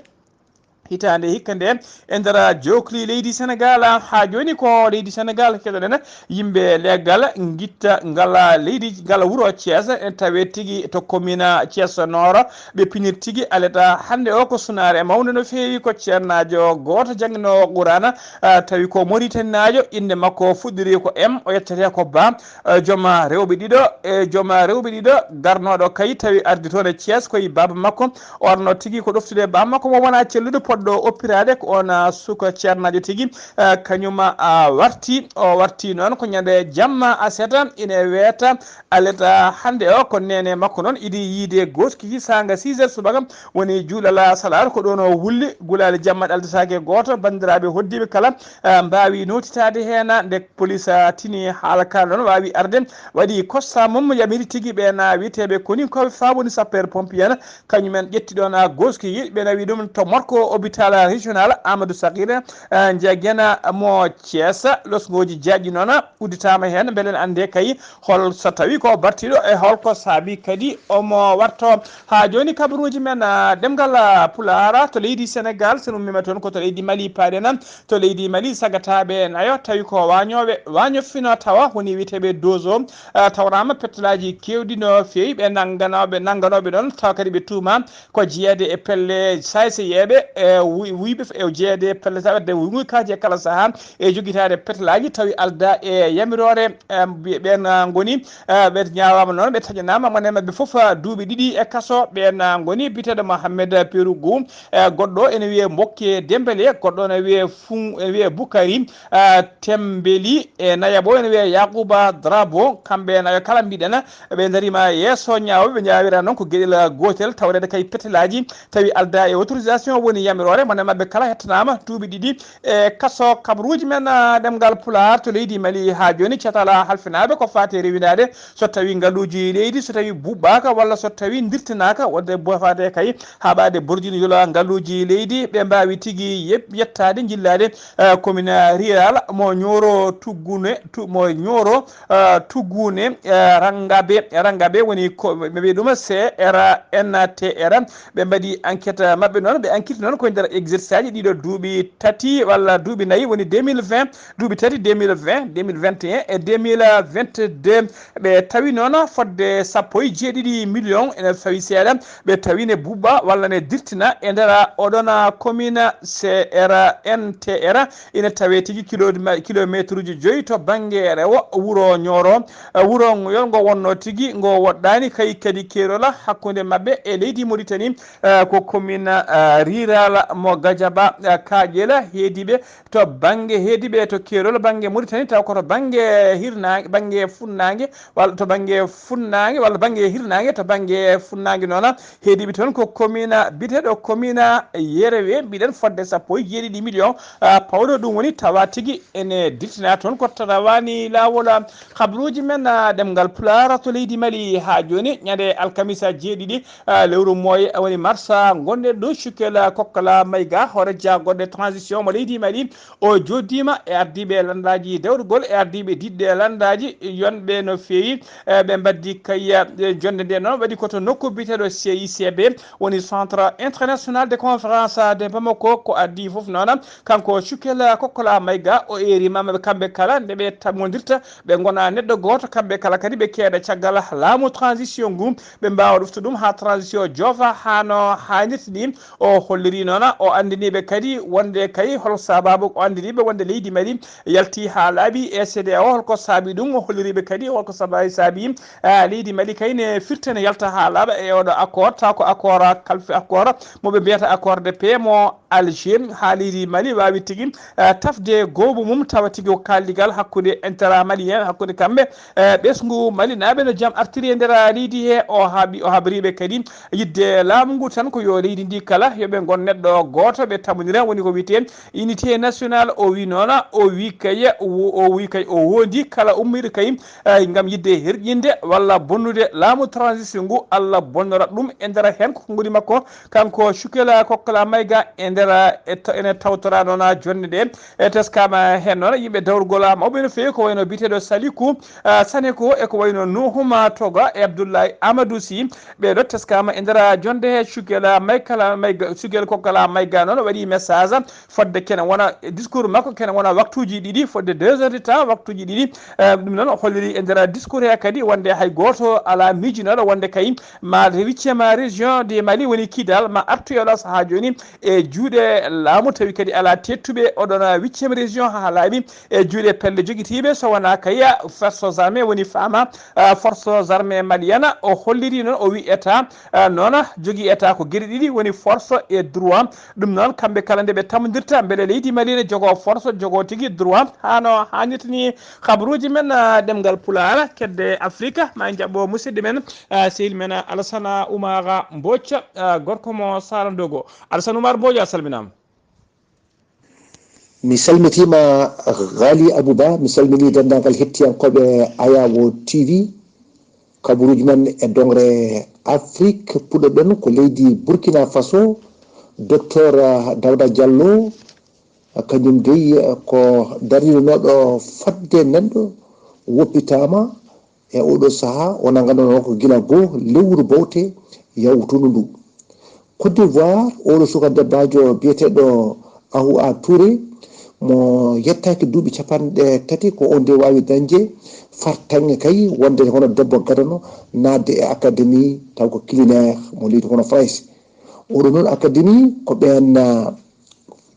Hitaande hikka nde e nder jokli leydi Sénégal. Haa jooni ko leydi Sénégal keɗoɗen, yimɓe leggal ngitta ngala leydi, ngala wuro Thiès, tawe tigi to commune Thiès Nord. Ɓe pinir tigi aleta hannde o ko sunaare mawnde no feewi, ko ceernaajo gooto jannginoowo Qur'aana, ah, tawi ko Moritaninaajo, innde makko fuɗɗiri ko M, o yettete ko Ba, eh, joom rewɓe ɗiɗo, e joom rewɓe ɗiɗo garnooɗo kay tawi ardi toon e Thiès, koye baaba makko, orno tigi ko ɗoftude baaba makko mo wona celluɗo poɗɗo oppiraade, ko on, ah, suka ceernaajo tigi, ah, kañum, ah, warti, o warti noon ko ñande jamma aseta, ine weeta aleta hannde o, ko neene makko noon idi yiide gooto kiki saanga six heures subaka, woni juulal salaar, ko ɗoon o wulli, gulaali jamma ɗaldataake gooto, banndiraaɓe hoddiiɓe kala, ah, mbaawi nootitaade heen, nde police, ah, tini haala ka noon waawi arde, waɗi constat mum, yamiri tigi ɓeen, ah, wiyeteeɓe koni koɓe faa woni sapeur pompier en, kañumen ƴetti ɗoon, ah, goski yiɗ, ɓe nawi ɗum to morko hôpital régional Amadou Sakhir, ah, Ndiéguène mo Thiès. Losngooji jaaƴi noon udditaama heen, mbele en annde kay hol so tawi ko battiɗo e hol ko saabi kadi omo warto. Haa jooni kabaruuji men, ah, ɗemngal, ah, Pulaar to leydi Sénégal, so en ummiima toon ko to leydi Mali paaɗen. To leydi Mali, sagataaɓe nayo tawi ko waañooɓe, waaño fino tawa woni wiyeteeɓe Dozo, ah, tawraama pettalaaji keewɗi no feewi, ɓe nannganooɓe, nannganooɓe ɗoon, tawa kadi ɓe tuuma ko jeyeede e pelle sayseyeeɓe, e wu-, wuyɓe e jeyeede e pelle tawa wadde wuykaaji e kala sahaa e jogitaade pettalaaji tawi aldaa e yamiroore, eh, ɓe-, ɓeen, ah, ngoni, ah, ɓe ñaawaama noon, ɓe taƴanaama, mone maɓɓe fof, ah, duuɓi ɗiɗi e kaso. Ɓeen, ah, ngoni biyeteeɗo Mohamed Perugu, eh, goɗɗo ene wiyee Mbokke Dembele, goɗɗo ene wiyee Fun-, ene wiyee Bukari, ah, Tembeli, e nayaɓo ene wiyee Yakuba Drabo. Kamɓe nayo kala mbiɗen, ɓe ndariima yeeso ñaawɓe, ɓe ñaawira noon ko geɗel gootel, tawreede kay petelaaji tawi aldaa e autorisation, woni yamiroore, mone maɓɓe kala hettanaama duuɓi ɗiɗi e kaso. Kabaruuji men, ah, ɗemngal Pulaar to leydi Mali haa jooni, catal halfinaaɓe ko faati e rewindaade so tawi ngaluuji leydi, so tawi buuɓaaka walla so tawi ndirtinaaka, wonde bofaade kay haɓaade borjini yola ngaluuji leydi, ɓe mbaawi tigi yeb-, yettaade, njillaade, eh, commune rural mo Nioro Tuggune, tu-, mo Nioro, eh, Tuggune, eh, Rangabe, Rangabe woni ko ɓe mbiyi ɗum C R N T R. Ɓe mbaɗi enquête maɓɓe noon, ɓe enquête noon koye nder exercice aji ɗiɗo duuɓi tati walla duuɓi nayi, woni deux mille vingt, duuɓi tati, deux mille vingt, deux mille vingt et un et deux mille vingt-deux. Ɓe tawi noon fodde sappo e jeeɗiɗi million ene fawi seeɗa. Ɓe tawi ne buuɓa walla ne dirtina e nder oɗon commune C R N T R. Ina tawe tigi kilo-, kilometre uji joyi to bannge rewo wuro Nioro. Eh, wuro ngo, yo ngo wonno tigi ngo woɗɗaani kay kadi keerol hakkunde maɓɓe e leydi Mauritanie, eh, ko commune, eh, rural mo Gajaba, eh, Kaaƴel. Heediiɓe to bannge, heediiɓe to keerol bannge Mauritanie, taw ko to bannge hirnaange, bannge funnaange, walla to bannge funnaange, walla bannge hirnaange, to bannge funnaange noon. Heediiɓe toon ko commune biyeteeɗo commune Yerewe, mbiɗen fodde sappo e jeeɗiɗi million, ah, pawɗo. Ɗum woni tawa tigi ene dirtina toon ko tarawani laawol, ah, kabaruuji men, ah, ɗemngal Pulaar to leydi Mali haa jooni, ñande alkamisa jeeɗiɗi, ah, lewru mooy, woni marsa, ngonɗen ɗo Cukkel, ah, Kokkal Mayga, hoore jagorɗe transition mo leydi Mali, o joddiima e ardiiɓe lanndaaji dawrugol, e ardiiɓe diɗɗe lanndaaji yonɓe no feewi. E ɓe mbaddi kay, e, jonnde nde noon waɗi ko to nokku biyeteeɗo C I C B, woni Centre International de Conférence de Bamako. Ko addi fof noon, kanko Cukel Kokkola Mayga, o eeriima maɓɓe kamɓe kala nde ɓe tammondirta, ɓe ngona neɗɗo gooto, kamɓe kala kadi ɓe keeɗa caggal laamu transition ngu, ɓe mbaawa ɗoftude ɗum haa transition joofa haa no haanirta ni. O holliri noon, o anndini ɓe kadi wonde kay hol sababu, o anndini ɓe wonde leydi Mali yalti haa laaɓi e C D A O. Holko saabi ɗum? O holliri ɓe kadi holko saabi, saabi, ah, leydi Mali kay ne firti ne yalta haa laaɓa e oɗo accord, taw ko accord kalfi accord mo ɓe mbiyata accord de paix mo Alger, haa leydi Mali waawi tigi, ah, tafde goomu mum, tawa tigi ko kaaldigal hakkunde intérêt malien, hakkunde kamɓe, eh, ɓesngu malinaaɓe no jam artiri e nder leydi he. O haaɓi, o habriiɓe kadi yidde laamu ngu tan ko yo leydi ndi kala, yo ɓe ngon neɗɗo gooto, ɓe tamondira, woni ko wiyetee unité nationale. O wi noon, o wi kay, o wi kay, o wondi kala ummiiɗo kay, eh, ngam yidde herƴinde walla bonnude laamu transition ngu, Allah bonnorat ɗum e nder heen ko ngudi makko, kanko Cukel Kokkola Mayga e nder, e to-, ene tawtora noon jonnde ɗe. E teskaama heen noon yimɓe dawrugol mawɓe no feewi, ko wayno biyeteeɗo Saliku, ah, Saneko, e ko wayno Nuhuma Toga e Abdoulaye Amadou Sy. Ɓeeɗo teskaama e nder jonnde he Cukel Maykala Mayga, Cukel Kokkola Mayga noon waɗi message fodde kene wona discours makko, kene wona waktuuji ɗiɗi, fodde deux heures de temps, waktuuji ɗiɗi. Eh, ɗum noon o holliri e nder discours he kadi wonde hay gooto alaa miijinooɗo wonde kay ma huitième région de Mali woni Kidal ma artu e oɗo sahaa jooni e juuɗe laamu, tawi kadi alaa teettuɓe oɗon huitième région haa laaɓi e juuɗe pelle jogitiiɓe so wonaa kay forces armées woni faama, ah, forces armées maliennes. O holliri noon, o wi état, ah, noon jogii état ko geɗe ɗiɗi woni force et droit. Ɗum noon kamɓe kala nde ɓe tammondirta mbele leydi Mali ne jogoo force, jogoo tigi droit haa no haanirta ni. Kabaruuji men, ah, ɗemngal Pulaar, kedde Afrika, ma en njaɓɓo musidɗo men, ah, sehil men, ah, Alasana Umara Mbooc, ah, gorko mo Sara Ndogo. Alasana Umara Mbooc, a salminaama. Mi salmitiima, Ghali Abouba, mi salminii denndaangal hettiyankooɓe Ayawo T V, kabaruuji men e doŋre Afrik, puɗɗoɗen ko leydi Burkina Faso, Docteur Dawda Diallo, kañum dey ko darinooɗo fodde neɗɗo woppitaama, e oɗo sahaa, wona ngannduɗaa ko gila goo lewru bowte yawtundu ndu. Côte d'Ivoire, oɗo suka debbaajo biyeteeɗo Ahua Touré, mo yettaaki duuɓi capanɗe tati, ko on de waawi dañde fartaŋŋe kay wonde hono debbo gadano naatde e académie taw ko culinaire mo leydi hono France. Oɗo noon académie ko ɓeen, ah,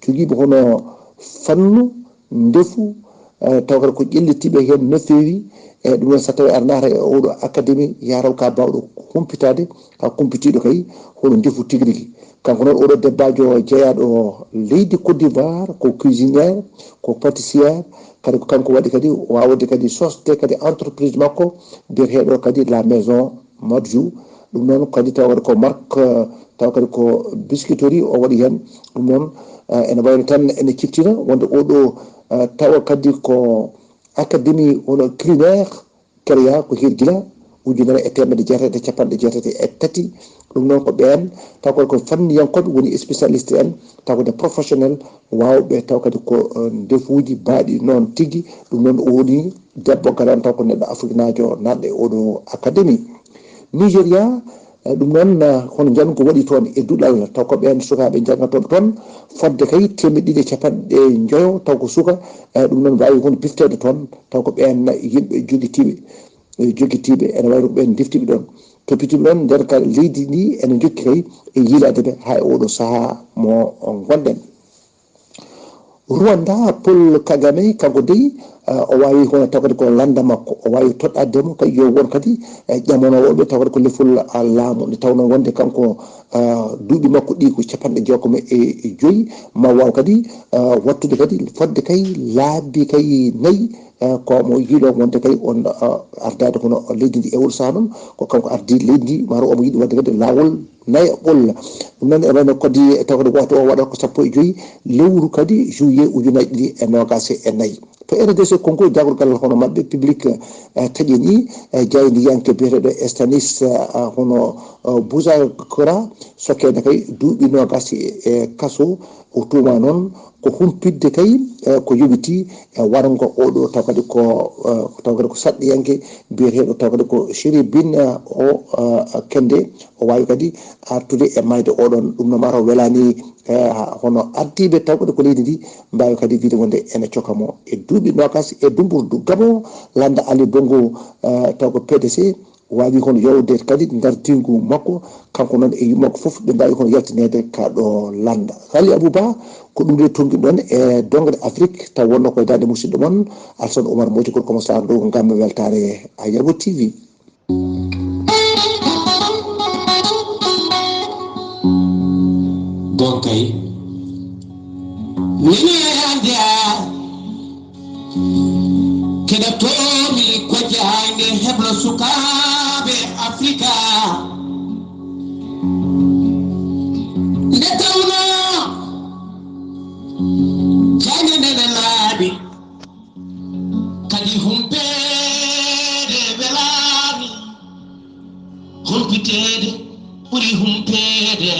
jogiiɓe hono fannu, ndefu, eh, taw kadi ko ƴellitiiɓe heen no feewi. E ɗum noon, so tawii aɗa naata e oɗo académie, yataw ka baawɗo humpitaade, ka kumpitiiɗo kay hono ndefu tigi rigi. Kanko noon oɗo debbaajo jeyaaɗo leydi Côte d'Ivoire, ko cuisinière, ko pâtissière, kadi ko kanko waɗi kadi waawde kadi sosde kadi entreprise makko biyeteeɗo kadi La Maison Marjou. Ɗum noon kadi taw kadi ko marque, eh, taw kadi ko biscuiterie o waɗi heen. Ɗum noon, eh, ene wayno tan ene ciftina wonde oɗo, eh, tawa kadi ko académie hono culinaire créa ko heen gila ujunere e teemedde jeetati e capanɗe jeetati e tati. Ɗum noon ko ɓeen taw kadi ko fanniyankooɓe woni spécialiste en, taw kadi professionnel waawɓe taw kadi ko, eh, ndefuuji baaɗi noon tigi. Ɗum noon o woni debbo gadano taw ko neɗɗo afriknaajo naatɗo e oɗo académie. Nigeria, eh, ɗum noon, eh, hono njanngu waɗi toon e duɗal, taw ko ɓeen sukaaɓe njanngatooɓe toon, fodde kay teemedde ɗiɗi e capanɗe njoyo, taw ko suka, eh, ɗum noon waawi hono bifteede toon, taw ko ɓeen yimɓe jogitiiɓe, eh, jogitiiɓe, ene wayno ko ɓeen ndiftiiɓe ɗoon. Toppitiiɓe ɗoon nder ka leydi ndi ene njokki kay e yiilaade ɓe haa e oɗo sahaa mo ngonɗen. Rwanda, Paul Kagame, kanko dey, ah, o waawi hono taw kadi ko lannda makko, o waawi toɗɗaade mo, kadi yo won kadi, eh, ƴamanoowo ɓe, taw kadi ko lefol, ah, laamu, nde tawnoo wonde kanko, ah, duuɓi makko ɗi ko capanɗe jeegom e joyi, ma waaw kadi, ah, wattude kadi fodde kay laabi kay nayi, eh, ko mo yiɗo wonde kay on, ah, ardaade kono leydi ndi e oɗo sahaa noon, ko kanko ardi leydi ndi, maro omo yiɗi waɗde kadi laawol nayaɓol. Ɗum noon e wayno kadi e taw kadi waktu o waɗata ko sappo e joyi lewru kadi juillet ujunaaji ɗiɗi e noogaas e nayi. To R D C Congo, jaagorgal hono maɓɓe, Public, eh, taƴini, eh, jaayndiyanke biyeteeɗo Stanis, eh, hono, eh, Buzakura, sokkeede kay duuɓi noogas e, e kaso. O tuuma noon ko humpitde kay, eh, ko yowiti, eh, waɗngo oɗo taw kadi ko, eh, taw kadi ko saɗɗiyanke biyeteeɗo taw kadi ko Chérubin, eh, o, eh, Kende. O waawi kadi artude e maayde oɗon. Ɗum no mataw welaani, eh, ha-, hono ardiiɓe taw kadi ko leydi ndi mbaawi kadi wiide wonde ene coka mo e duuɓi noogas e dumburdu. Gabon, lannda Ali Bongo, eh, taw ko P D C, waawi hono yowde kadi ndardiigu makko, kanko noon e yummakko fof, ɓe mbaawi hono yaltineede ka ɗo lannda. Ghali Abou Ba, ko ɗum le tongi ɗon e dongre Afrique, taw wonno koye daande musidɗo mon Alsan Oumar Mody, gorko mo Sarr Ndogo, ngam weltaare Ayabo T V. Gonkay. Nene ande a keɗa toomi ko jaange heblo sukaaɓe Afrika. Nde tawno jaange nde ne laaɓi. Kadi humpeede welaani, humpiteede ɓuri humpeede.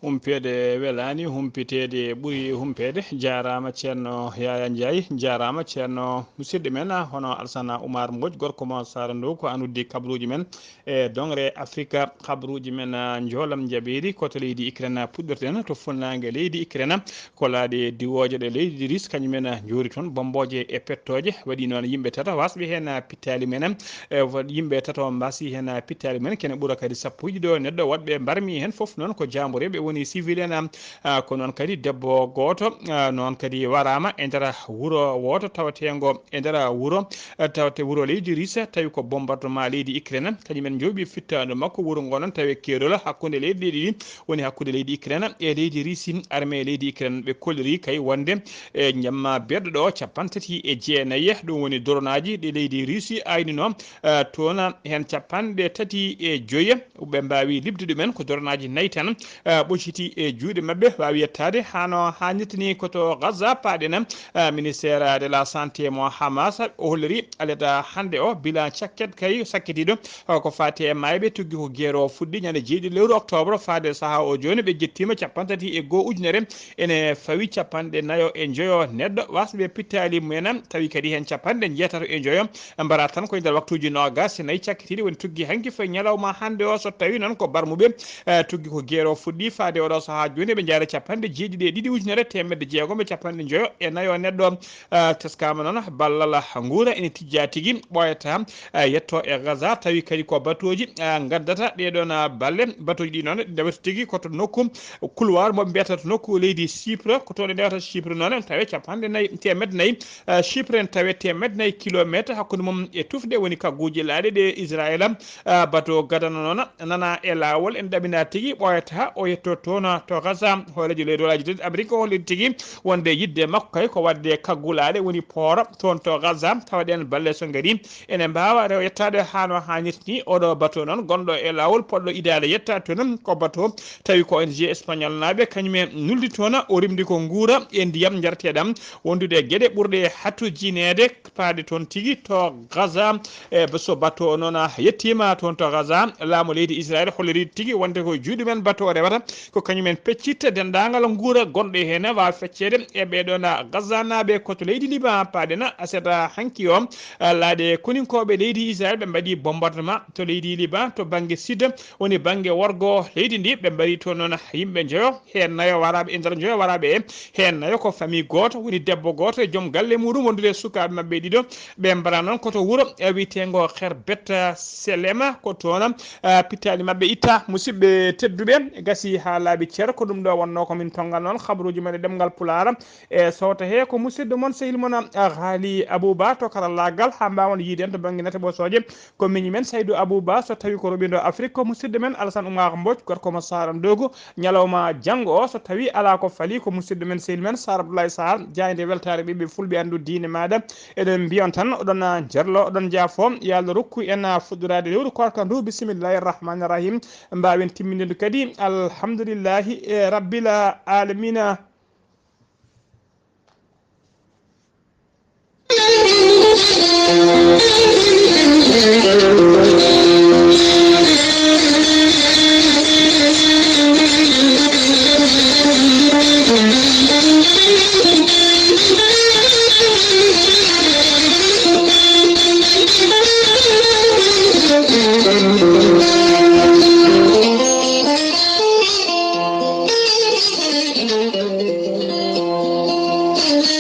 Humpeede welaani, humpiteede ɓuri humpeede. Jaaraama Ceerno Yaya Ndiaye, jaaraama Ceerno musidɗo men, hono Alsana Oumar Mbodj, gorko mo Saara Ndow, ko an uddi kabruuji men e dongre Afrika. Kabruuji men, ah, njoolam njaɓeeri ko to leydi Ukraine puɗɗorten, to funnaange leydi Ukraine. Ko laaɗe diwooje ɗe leydi Ris, kañum en njoori toon bommbooje e pettooje. Waɗi noon yimɓe tata wasɓe heen pittaali mumen, e wa-, yimɓe tato mbasi heen pittaali mumen, kene ɓura kadi sappo e ɗiɗo neɗɗo waɗɓe mbarmi heen. Fof noon ko jaambureeɓe woni civil en, ah, ko noon kadi debbo gooto, ah, noon kadi waraama e nder wuro wooto tawateengo e nder wuro, ah, tawate wuro leydi Ris, tawi ko bombardement leydi Ukraine, kañum en njooɓi fittaandu makko. Wuro ngo noon tawi keerol hakkunde leyɗe ɗiɗi, woni hakkunde leydi Ukraine e leydi Russie. Armée leydi Ukraine ɓe kolliri kay wonde e jamma beɗɗo ɗo capanɗe tati e jeenayi, ɗum woni doronaaji ɗi leydi Russie aynino, eh, toon heen capanɗe tati e joyi. Ɓe mbaawi liɓde ɗumen ko doronaaji nayi tan, eh, ɓocciti e juuɗe maɓɓe, waawi yettaade hano haanirta ni ko to Gaza paaɗen. Eh, ministère de la santé mo Hamas o holliri aleda hannde o bilan cakket kay sakkitiiɗo, eh, ko faati e maayɓe tuggi ko geero fuɗɗi ñande jeeɗiɗi lewru octobre faade saha o jooni. Ɓe jettiima capanɗe tati e goo ujunere, ene fawi capanɗe nayo e njoyo neɗɗo wasɓe pittaali mumen, tawi kadi heen capanɗe njeetato e njoyo mbara tan koye nder waktuuji noogas e nayi cakkitiiɗi woni tuggi hanki fayi ñalawma hannde o. So tawi noon ko barmuɓe, eh, tuggi ko geero fuɗɗi faade oɗo saha jooni, ɓe njaara capanɗe jeeɗiɗi e ɗiɗi ujunere teemedde jeegom e capanɗe njoyo e nayo neɗɗo. Ah, teskama noon ballal nguura ene tijja tigi, ɓooyata, ah, yetto e Gaza, tawi kadi ko batooji, ah, ngaddata ɗeɗon, ah, balle. Batooji ɗi noon ɗi ndewata tigi ko to nokku couloir mo ɓe mbiyata to nokku leydi Chypre, ko toon ɗe ndewata Chypre noon, tawe capanɗe nayi, teemedde nayi, ah, Chypre en tawe teemedde nayi kilometre hakkunde mum e tufde woni kagguuji laaɗe ɗe Israel, ah, bato gadano noon nana e laawol. En ɗaɓɓina tigi ɓooyata o yetto toon to Gaza. Hooreejo leydi Walaaji Leydi Amérique o holliri tigi wonde yiɗde makko kay ko waɗde kaggulaaɗe woni pooro toon to Gaza, tawa ɗeen balle so ngarii ene mbaawa rew yettaade haa no haanirta ni. Oɗo bato noon gonɗo e laawol poɗɗo idaade yettaade toon ko bato tawi ko O N G espagnol naaɓe, kañum en nuldi toon o rimdi ko nguura e ndiyam njareteeɗam wondude e geɗe ɓurɗe hattujineede paade toon tigi to Gaza. E so bato o noon yettiima toon to Gaza, laamu leydi Israel holliri tigi wonde ko juuɗe men bato o rewata, ko kañum en peccitta denndaangal nguura gonɗo heen, waawa fecceede e ɓee ɗoon Gazanaaɓe ko to leydi Liban paaɗen aset hanki o. Laaɗe koninkooɓe leydi Israel ɓe mbaɗi bombardement to leydi Liban to bannge sud, woni bannge worgo leydi ndi, ɓe mbari toon noon yimɓe njoyo, heen nayo waraaɓe e nder njoyo waraaɓe e heen nayo ko famille gooto, woni debbo gooto e joom galle muɗum wondude e sukaaɓe maɓɓe ɗiɗo. Ɓe mbara noon ko to wuro, eh, wiyeteengo Herbet Selema, ko toon, eh, pittaali maɓɓe itta. Musidɓe tedduɓe, gasi haa laaɓi cer, ko ɗum ɗo wonnoo ko min tonngal noon habruuji men e ɗemngal Pulaar. E sowta he ko musidɗo mon, sehil mon, ah, Haali Abouba to karallaagal, haa mbaawon yiide en to bannge nate ɓosooje. Ko miñi men Saydou Abouba, so tawi ko roɓindo Afrique, ko musidɗo men Alassane Oumar Mbodj, gorko mo Saara Ndogu. Ñalawma janngo o, so tawi alaa ko fali, ko musidɗo men, sehil men Saar Abdoulaye Saar, jaaynde weltaare ɓiɓɓe fulɓe anndu diine maaɗa. Eɗen mbiyon tan, oɗon, ah, njarlo, oɗon njaafo, yo Allah rokku en, ah, fuɗɗoraade lewru koorka ndu, bisimillahi rahmani rahim. Mbaawen timminde ndu kadi, alhamdulillahi, eh, rabbil alamina.